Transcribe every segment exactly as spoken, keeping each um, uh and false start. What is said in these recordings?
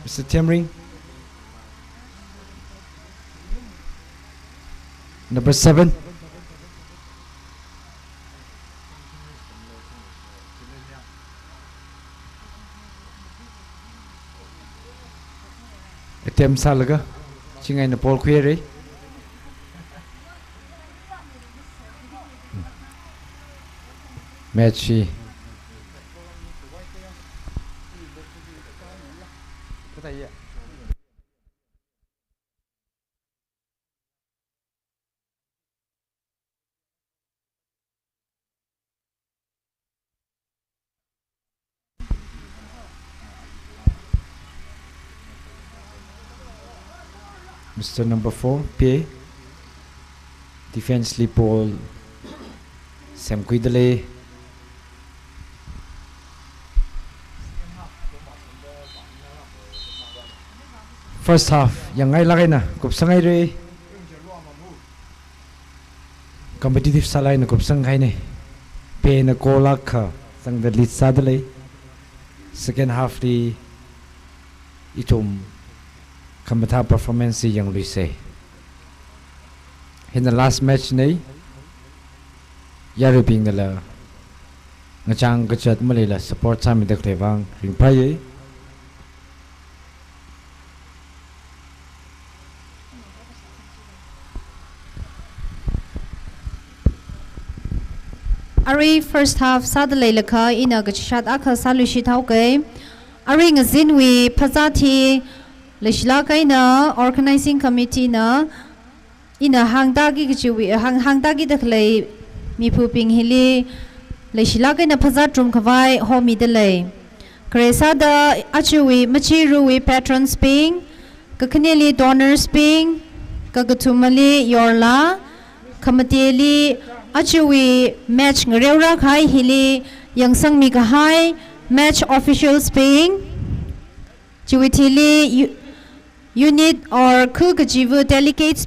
Mister Temring. Number seven. Attempt sālaga, chingaina ball khuihaira. Match hi. Mister Number four, P A. Defense li ball semkhuidalei. First half yangngailāk eina kupsanghaira. Competitive sālāk eina kupsanghaina. P A na goal akha zangda lead sādalei. Second half li ithum khamathā performance hi yangluisa. Hina last match na. Yaruibingnala ngachang kazat maleila support sāmida khalei vang ringphāya. Arui first half sāda leilakha ina kachishat akha sāluishit haoga. Arui ngazinwui phazat hi leishilāk eina organizing committee na ina hāngtāki kachiwui, hāng, hāngtākida khalei miphubing hili leishilāk eina phazat rum khavai homidalei. Khare sāda ajawui machiruwui patrons bing, kakhaneli donors bing, kakathumali yorla, khamateli ajawui match ngareorā kahai hili yangsangmi kahai match officials bing, chiwui thili u-, unit or khu kachiva delegates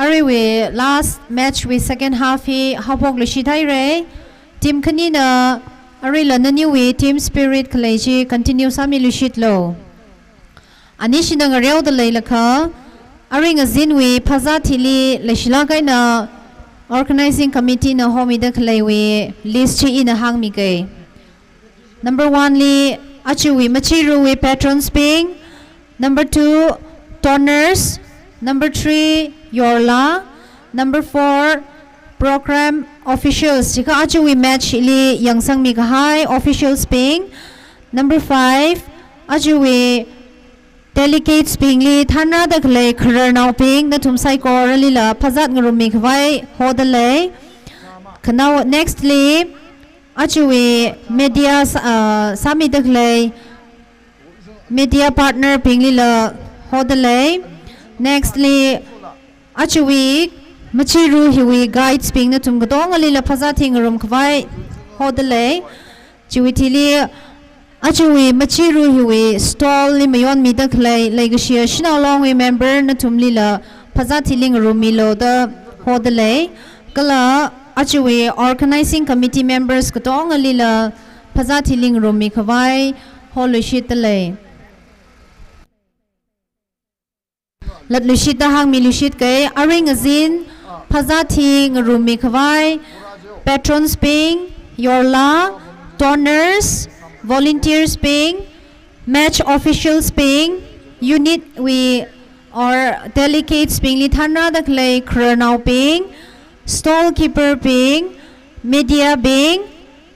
Aruiwui last match wui second half hi haophokluishit haira. Team khanina aruila naniwui team spirit khalei chi continue sāmiluishitlu. Anishina ngareoda leilakha, arui ngazinwui phazat hili leishilāk eina organizing committee na homida khaleiwui list chi ina hāngmiga. Number one li, ajawui machiruwui patrons bing. Number two, donors. Number three, yorla. Number four, program officials. Jiakha ajawui match hili yangsangmi kahai officials bing. Number five, ajawui delegates bingli thanrāda khalei khararnaobing, nathum saikoralila phazat ngarummi khavai hoda lei. Khanao next li, ajawui media s-, ah, sāmida khalei media partner binglila hoda lei. Next li, ajawui machiru hiwui guides bing nathum katongalila phazat hi ngarum khavai hoda lei. Chiwui thili, ajawui machiru hiwui stall li mayonmida khalei leikashiya Shanao Long wui member nathumlila phazat hili ngarummilu da hoda lei. Kala ajawui organizing committee members katongalila phazat hili ngarummi khavai holuishitda lei. Latluishitda hāngmiluishitga, arui ngazin phazat hi ngarummi khavai patrons bing, yorla, donors, volunteers bing, match officials bing, unit wui or delegates bingli thanrāda khalei khararnaobing, stall keeper bing, media bing,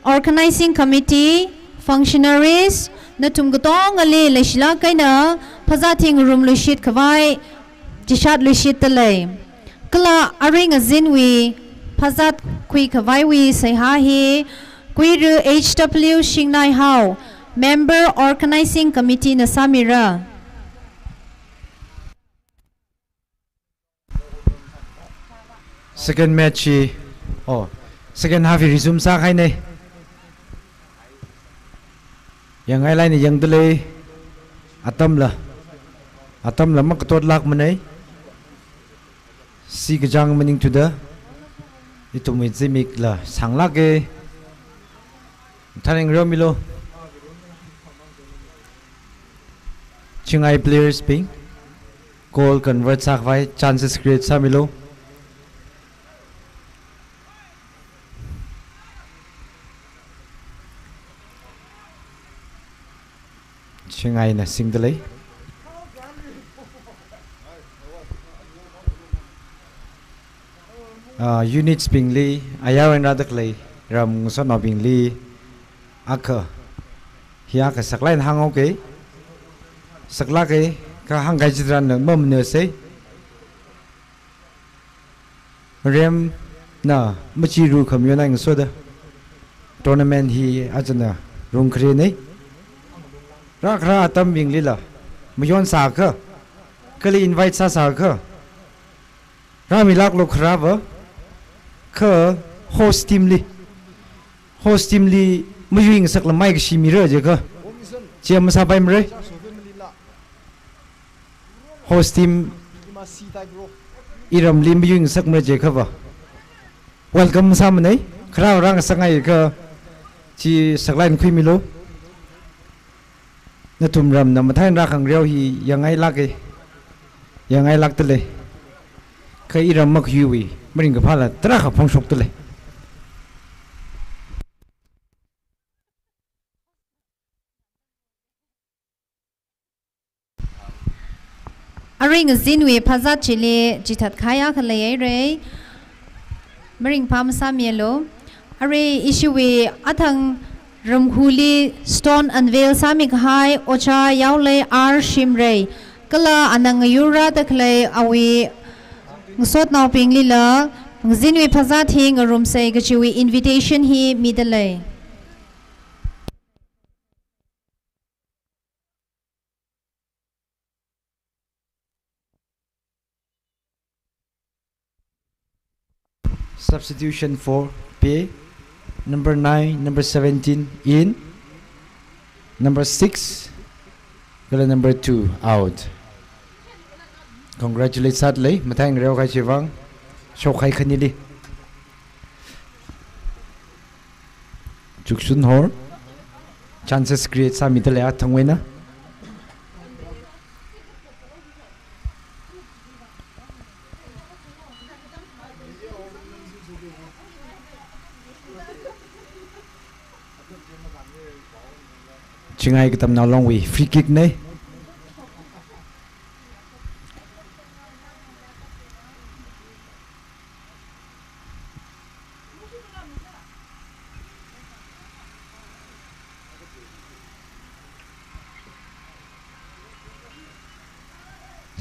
organizing committee, functionaries, nathum katongali leishilāk eina phazat hi ngarumluishit khavai chishatluishitda lei. Kala arui ngazinwui phazat khui khavaiwui seihā hi Kuiru H W Shingnaihao, member organizing committee na sāmira. Second match hi, oh, second half hi resume sākahaina. Yangngailāk eina yangda lei, atamla, atamla makatotlākmana. Sikachang maningthuda, ithumwui zimikla sānglāka. Thaning ryomilu. Chingai players bing goal convert sākhavai chances create sāmilu. Chingaina singda lei. Ah, units bingli, ayar eina rāda khalei ram ngasotnaobingli, akha, hi akha saklāk eina hānghaoga, saklāka, kha hāngkahai chitharanna mamanasei. Remna machiru khamayon eina ngasoda tournament hi ajana rungkharena. Rākhara atambinglila mayon sākha, kali invite sāsākha, rāmilāklu kharāva, kha host team li, host team li mayuingasakla maikashi mira jiakha, chi masāpaimara. Host team iramli mayuingasakmara jiakhava welcome sāmana, kharā rāngasakngaikha chi saklāk eina khuimilu. Nathum ramna mathāda rākhangareo hi yangngailāka, yangngailākda lei. Kha iram makayuiwui maringkaphāla tarākha phongshokda lei. Arui ngazinwui phazat chili chithatkahai akha leihaira. Maringphā masāmialu. Arui ishiwui athang ramkhuli stone unveil sāmikahai Ojā Yaolei R Shimray, kala ana ngayur rāda khalei awui ngasotnaobinglila ngazinwui phazat hi ngarumsa kajiwui invitation hi mida lei. Substitution for P A, number nine, number seventeen in, number six, kala number two out. Congratulate sādalei, mathāi ngareokahai chiwui vang, shokhai khanili. Chuksun Hor, chances create sāmidalei athang eina. Chingai Katamnao Longwui free kick nei.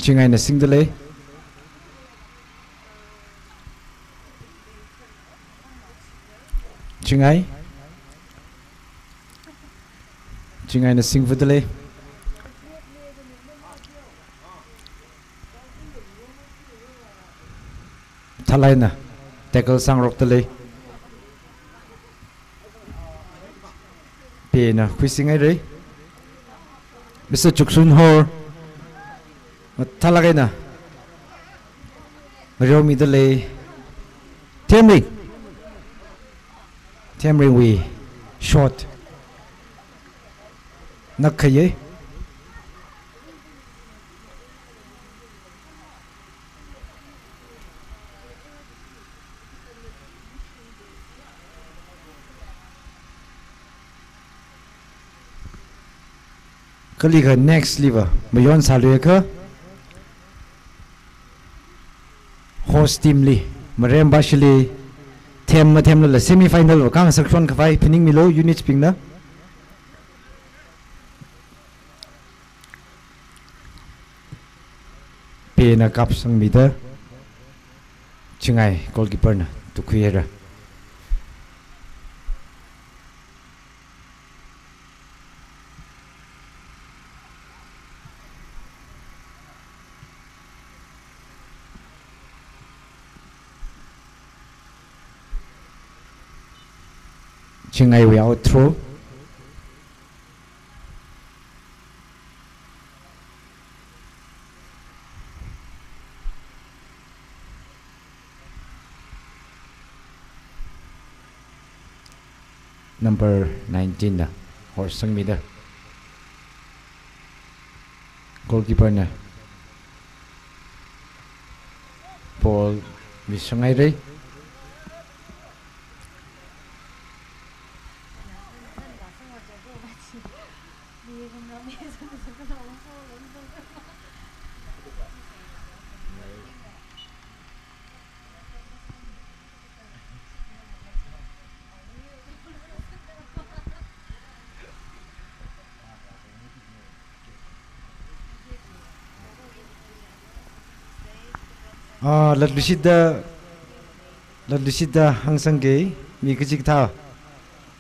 Chingaina singdalei. Chingai. Chingaina singfudalei. Thalaina tackle sāngarokdalei. Pena khuisinghairei. Mister Chuksun Hor. Mathālāk eina ngareomidalei. Themring. Themringwui shot. Nakkhayei. Kalikha next liva mayon sāluiakha, host team li, Marem Bashili, them mathemlala semi final va khangasak shon khavai phaningmilu units bingna. Pena kapsangmida, Chingai goalkeeper na tukhuihaira. Chingaiwui out throw. Number nineteen na horsangmida. Goalkeeper na ball misanghairei. Ah, latluishitda, latluishitda hāngsangkei, mi kachikathā,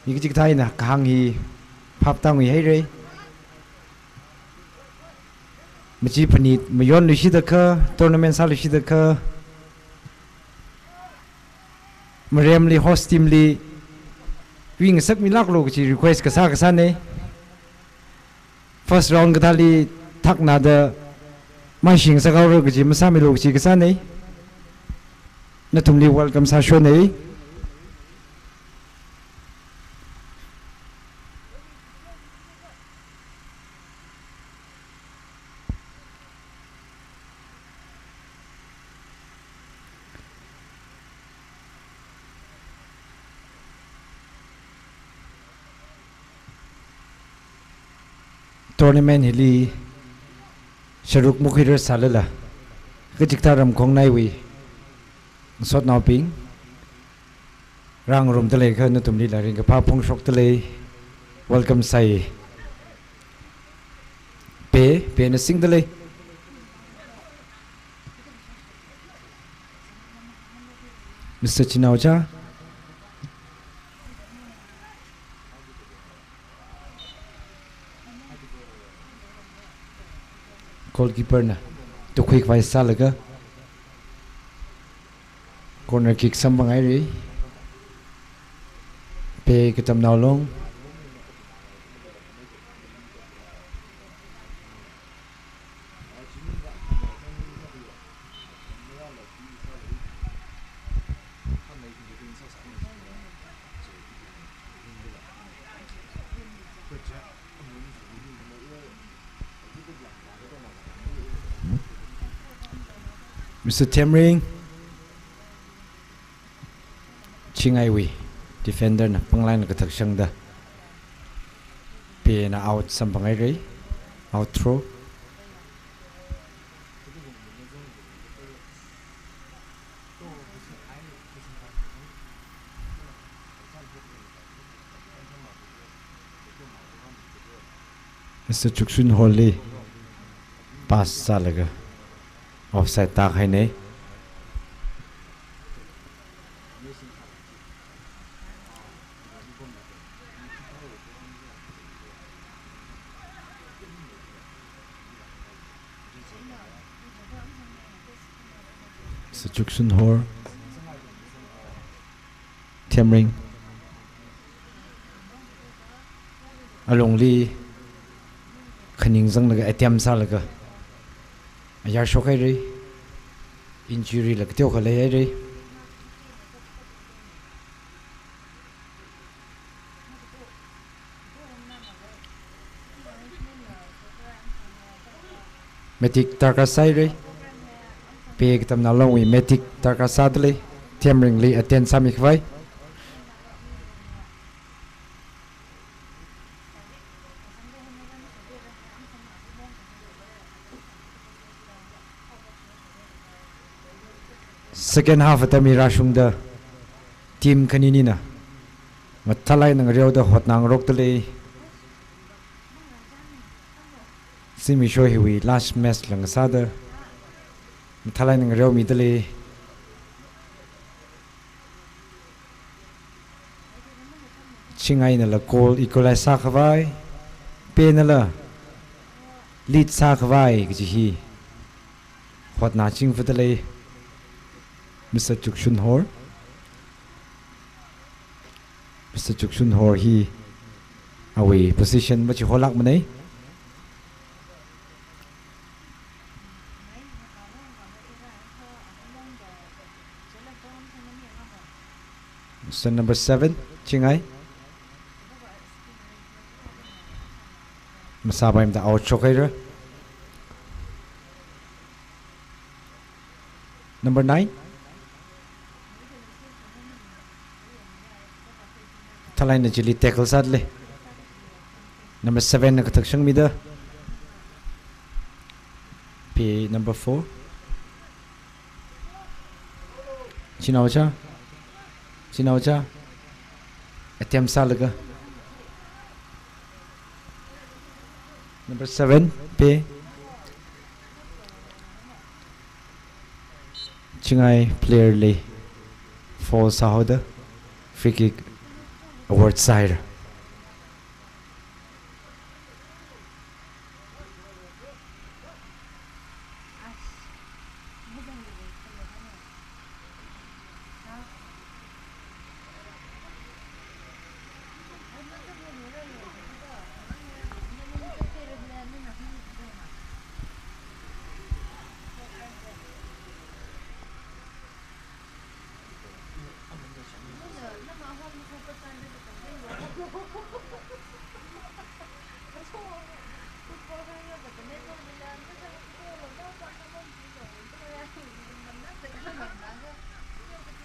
mi kachikathā eina kahāng hi phap tāngui hairei. Machi phanit mayonluishitakha, tournament sāluishitakha, Maremli host team li wing sakmilāklu kachi request kasā kasānei. First round kathāli thaknada maishing sākhaora kachi masāmilu kachi kasānei. Nathumli welcome sāshonei. Tournament hili sharuk makhuira sālala, kachikathā ramkhong naiwui ngasotnaobing, rāngarumda leiakha nathumlila ringkaphā phongshokdalei, welcome sāi. Pe, pena singdalei. Mister Chinaocha. Goalkeeper na tukhui khavai sālaga corner kick samphanghairei. Pe Katamnao Long. Mister Themring, Chingaiwui defender na panglaina kathak shangda, Pena out samphanghaira, out throw. Mister Chukshun Horli pass sālaga offside tākahaina. Mister Chukshun Hor, Themring. Alungli khaning zanglaga attempt sālaga ayar shokhaira, injury la kateokha leihaira. Medic darkar sāhaira. Pe katamnao longwui medic darkar sādalei. Themringli attend sāmikhavai. Second half atam hi rāshungda team khaninina mathālāk eina ngareoda hotnangarokdalei. Zimiksho hiwui last match la ngasāda mathālāk eina ngareomidalei. Chingainala goal equalize sākhavai, Penala lead sākhavai kaji hi hotnachingfadalei. Mister Chukshun Hor. Mister Chukshun Hor hi awui position machiholākmanei. Mister number seven, Chingai. Masāpaimada out shokhaira. Number nine. Mathālāk eina chili tackle sādalei. Number seven na kathak shangmida. Pe number four. Chinaocha. Chinaocha. Attempt sālaga. Number seven, Pe. Chingai player li foul sāhaoda free kick award sāhaira.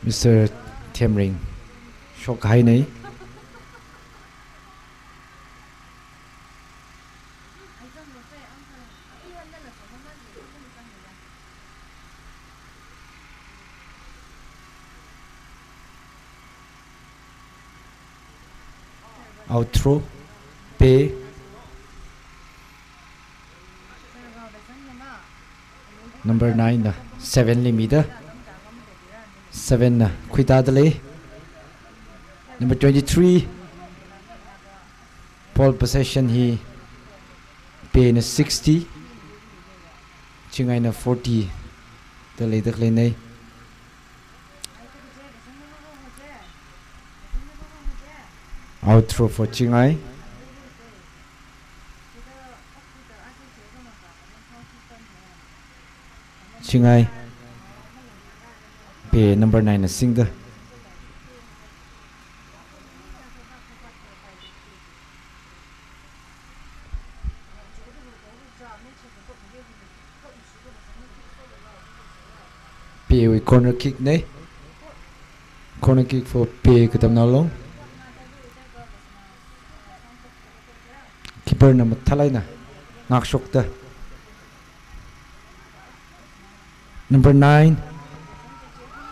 Mister Themring, shokkahainei. Out throw, Pe. Number nine na seven li mida. Seven na khuitādalei. Number twenty-three. Ball possession hi Pena sixty, Chingaina forty da leida khaleinei. Out throw for Chingai. Chingai. Pe number nine na singda. Corner kick nei. Corner kick for Pei Katamnao Long. Keeper na mathālāk eina ngākshokta. Number nine.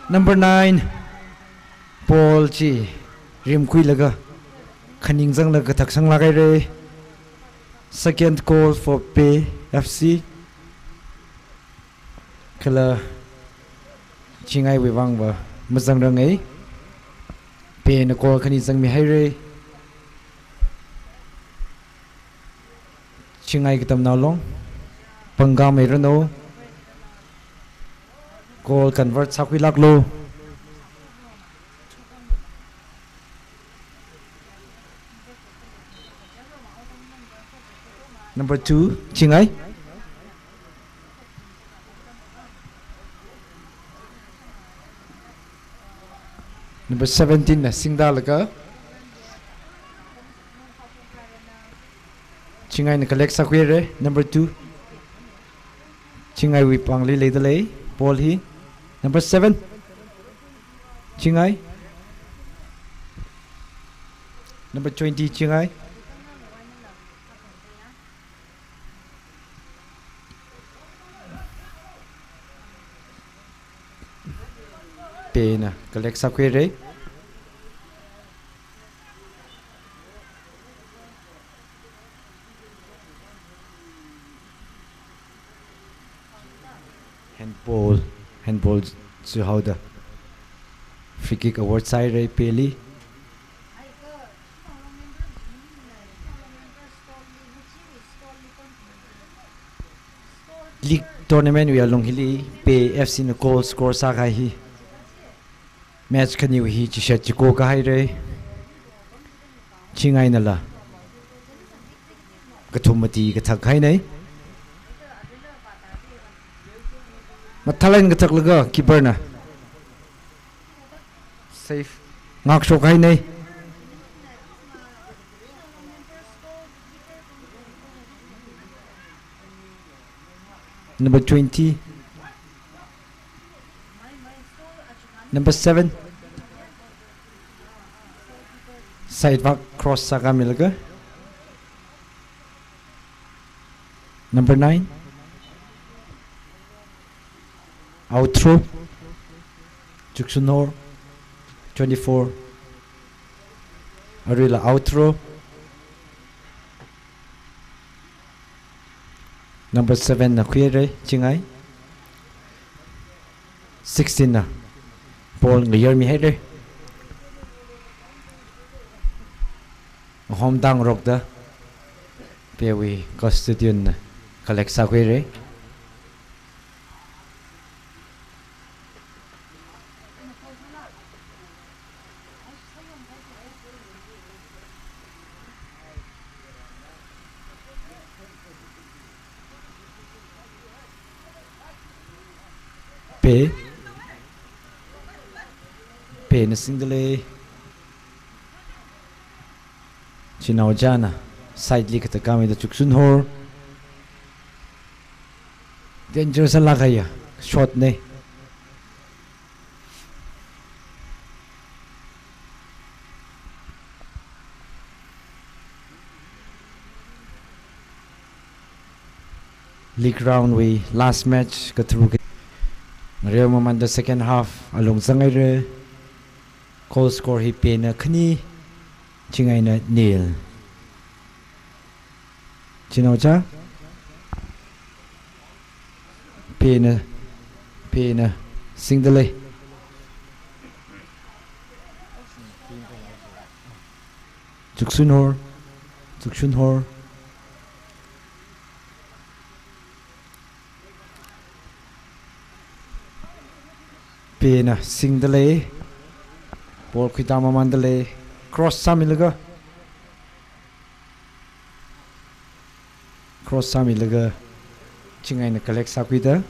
Number nine. Ball chi rimkhuilaga khaning zanglaga kathak sanglāk haira. Second goal for Pei F C. Kala Chingaiwui vangva mazangranga. Peina goal khani zangmi haira. Chingai Katamnao Long. Pangkam Eirano. Goal convert sākhuilāklu. Number two, Chingai. Number seventeen na singdalaga. Chingaina collect sākhuira, number two. Chingaiwui pāngli leidalei, ball hi. Number seven. Chingai. Number twenty, Chingai. Peina collect sākhuira. Handball, handball sāhaoda free kick award sāhaira Peili. League tournament wui alung hili Pei F C na goal score sākahai hi match khaniwui hi chishat chiko kahaira. Chingainala kathum mati kathak haina. Mathālāk eina kathaklaga keeper na save ngākshok haina. Number twenty. Number seven. Side vak cross sākamilaga. Number nine. Out throw. Chuksunhor. Twenty-four. Aruila out throw. Number seven na khuihaira, Chingai. Sixteen na ball ngayarmi haira. Home down rokda Peiwui constituent na collect sākhuira. Pei. Peina singdalei. Chinaochana side li kathak kami da Chuksunhor. Danger sālāk kahaiya shot nei. League round wui last match katharuk. Ngareo mamanda second half alung zanghaira. Goal score hi Peina khani, Chingaina nil. Chinaocha. Peina, Peina singdalei. Chuksunhor, Chuksunhor. Peina singdalei. Ball khuida mamandalei. Cross sāmilaga. Cross sāmilaga Chingaina collect sākhuida.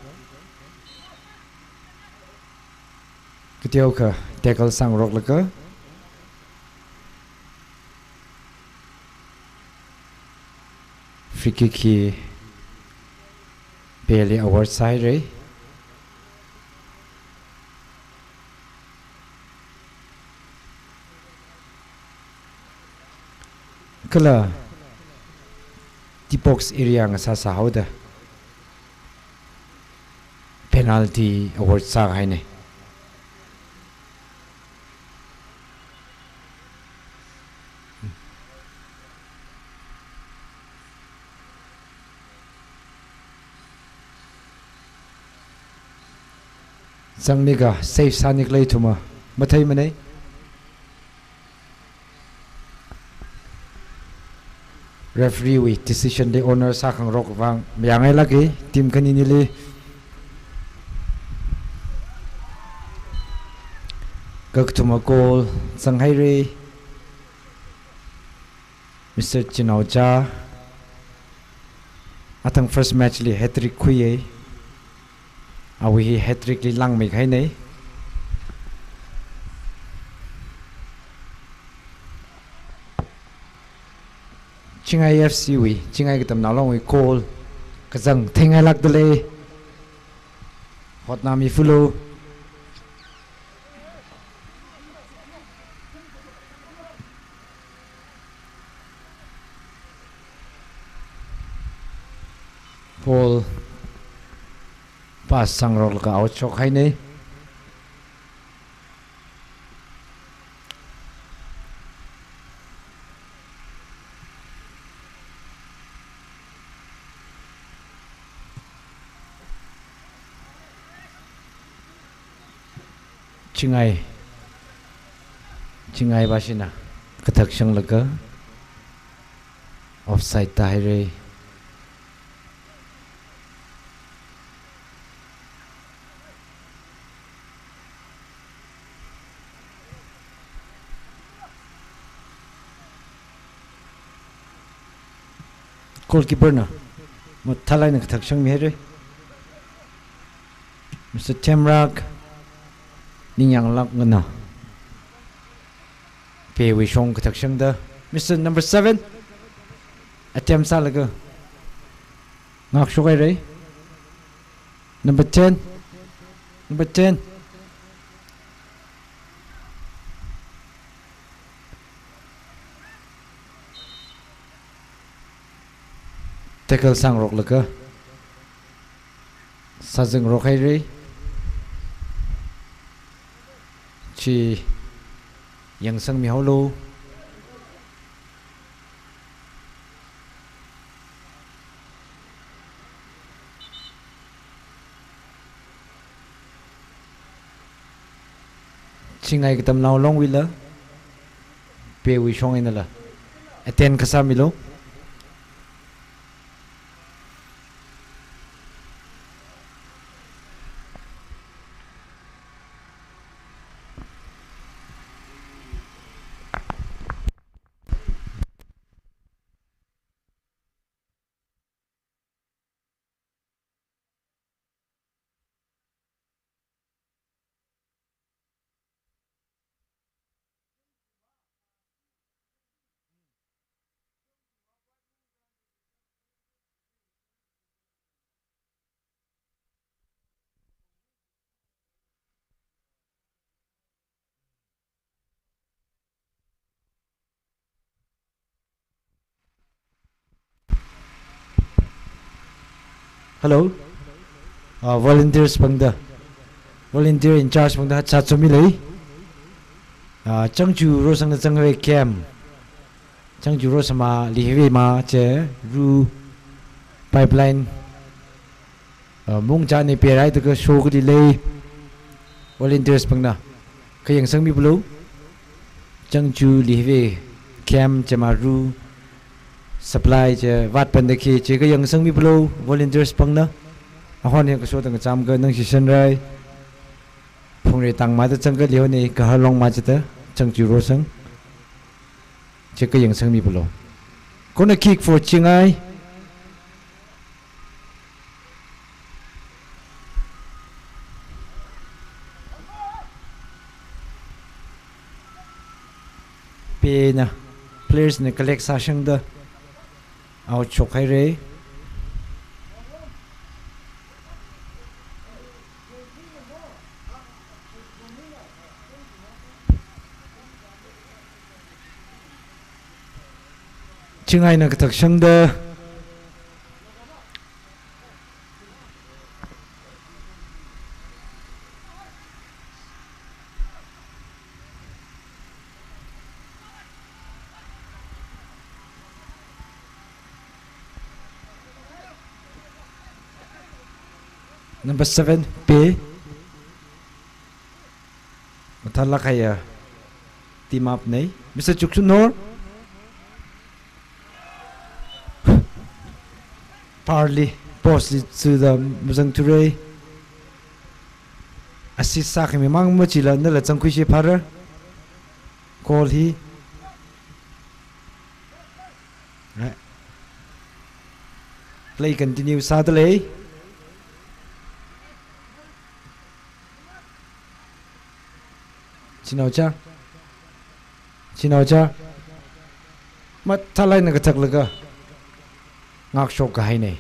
Kateokha tackle sāngaroklaga. Free kick hi Peili award sāhaira. Kala D box area ngasāsā haoda penalty award sāhaina. Zangmiga save sāni khalei thuma matheimanei. Referee wui decision li honour sākhangarok vang mayāngailāka, team khaninili. Kakathuma goal zanghaira. Mister Chinaocha, athang first match li hat-trick khuiya. Awui hi hat-trick li langmei kahainei. Chingai F C wui, Chingai Katamnao Long wui goal kazang theingailākdalei. Hotnami fulu. Ball pass sangroklaga out shokhainei. Chingai, Chingai bashina kathak shanglaga offside tāhaira. Goalkeeper na mathālāk eina kathak shangmihaira. Mister Themrak Ningyānglāk ngana. Pewui shong kathak shangda. Mister Number seven. Attempt sālaga ngakshokhaira. Number ten. Number ten. Tackle sangroklaga sāzangrok haira. Chi yangsangmi haolu. Chingai Katamnao Longwuila, pewui shong einala attend kasā milu. Hello. Ah, volunteers pangda. Volunteer in charge pangda hacha chumi lei. Ah, Changchu Rosangna zanghaowa camp. Changchu Rosangma lihiwui ma che ru pipeline. Ah, mungcha ni perai taka show kadi lei. Volunteers pangna. Kayang sangmi pulu. Changchu lihiwui camp che maru supply che vat panda khi che kayang sangmi pulu volunteers pangna. Ahon yang kasho tang cham ka nang shishan rai. Phungre tang ma ta chang ka liho ni ka halong ma che ta Changchu Rosang. Che kayang sangmi pulu. Corner kick for Chingai. Pena players na collect sāshangda out shokhaira. Chingaina kathak shangda. Number seven, Pe. Mathālāk kahaiya team up nei. Mister Chuksunor. Parli, post li zangda mazangthura. Assist sākhami mang machila nala zangkhuishi phāra. Goal hi. Right. Play continue sādalei. Chinaocha. Chinaocha. Mathālāk eina kathaklaga ngakshok kahainei.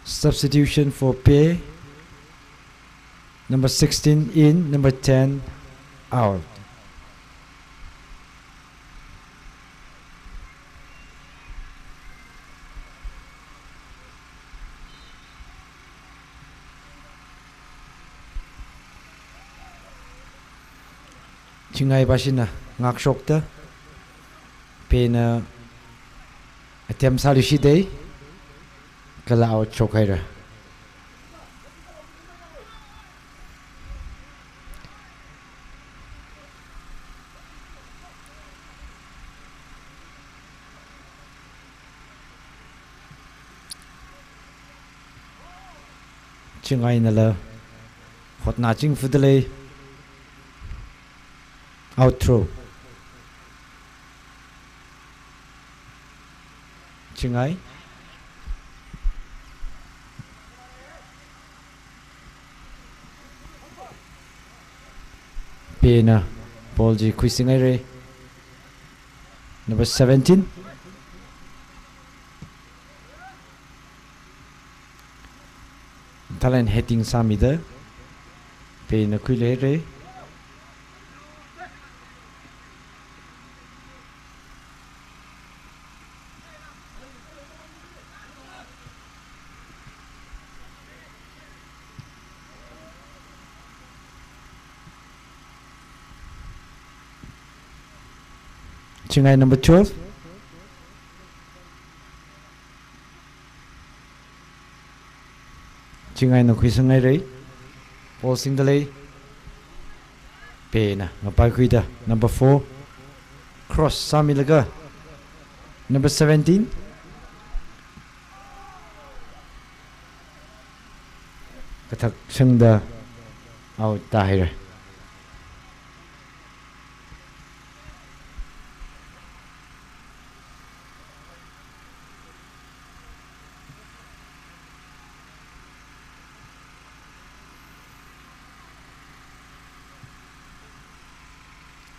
Substitution for Pe. Number sixteen in, number ten out. Chingai pashina ngakshokta, Pena attempt sāluishidei, kala out shokhaira. Chingainala hotnaching fudalei. Out throw. Chingai. Pena ball chi khuisingairei. Number seventeen. Talent heading sāmida, Pena khuiluirei. Chingai number twelve. Chingaina khuisangairei. Ball singdalei. Pena ngapaikhuida number four. Cross sāmilaga number seventeen. Kathak shangda out tāhaira.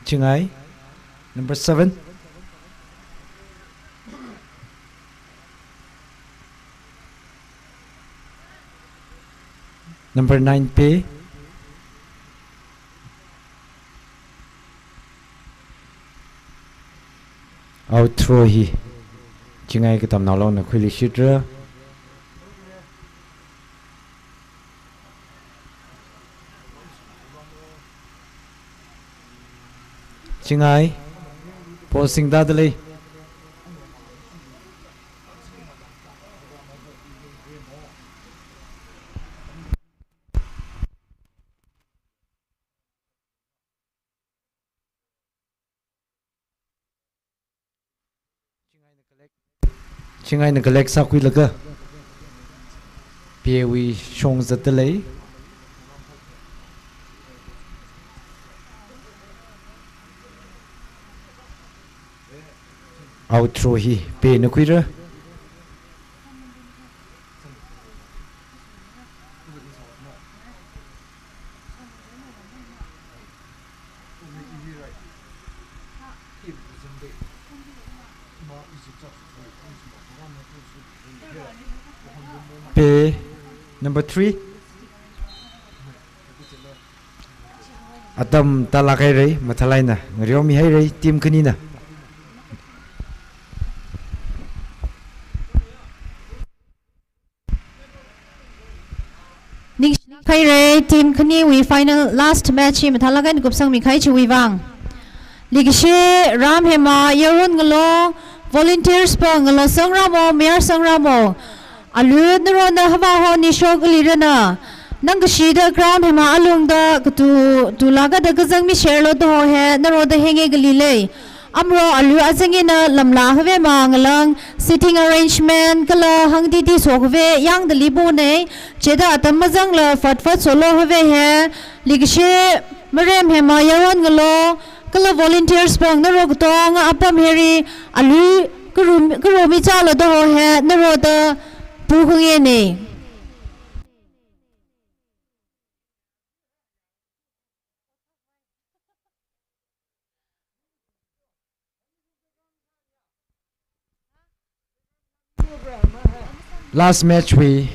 Chingai, number seven. Number nine, Pe. Out throw hi Chingai katamnao longna khuiluishitra. Chingai, ball singdadalei. Chingaina collect sākhuilaga Pewui shong zatdalei. Out throw hi Pena khuira. Pe number three. Atam tālāk haira, mathālāk eina ngareomi haira, team khanina. Ningshi haira, team khaniwui final last match hi mathālāk eina kupsangmi kahai chiwui vang. Leikashi Ramhema Yaron Ngalo, volunteers pa ngalo sangramo, mayar sangramo. Alu narona hava ho nisho kali rana. Nang kashida Ramhema alungda katu tulāka da kazangmi sherlo da ho he, naroda henge kali lei. Amro alu azang eina lamla have mangalang, seating arrangement kala hangtiti so have yangda libo nei, chida atam mazangla fatfat solo have he, leikashi Maremhema Yaron Ngalo, kala volunteers pang naro katonga apam hiri, alu karum, karumi chalo da ho he, naroda puhunge nei. Last match wui